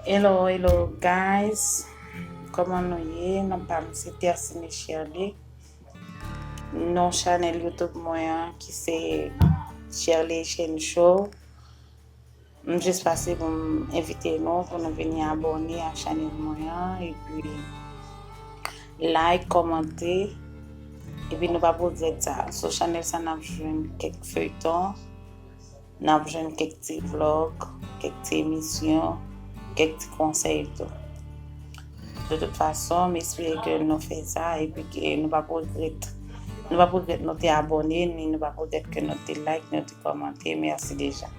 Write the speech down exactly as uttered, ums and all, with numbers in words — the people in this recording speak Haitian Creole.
Hello, hello guys. Kòman nou ye? Non pa m se Tercine Shirley. Non chanèl YouTube mwen an ki se Shirley Shane Show. M jis pase pou m envite nou pou nou vini abòne a chanèl mwen an epi like, kòmante epi nou p ap regrèt sa. Sou chanèl sa n ap jwenn kèk feyton, n ap jwenn kèk ti vlog, kèk ti emisyon, kèk ti konsèy tou. De tout fason, m espere ke nou fè sa epi ke nou p ap regrèt. Nou p ap regrèt nou te abòne, ni nou p ap regrèt ke nou te like, nou te kòmante. Mèsi deja.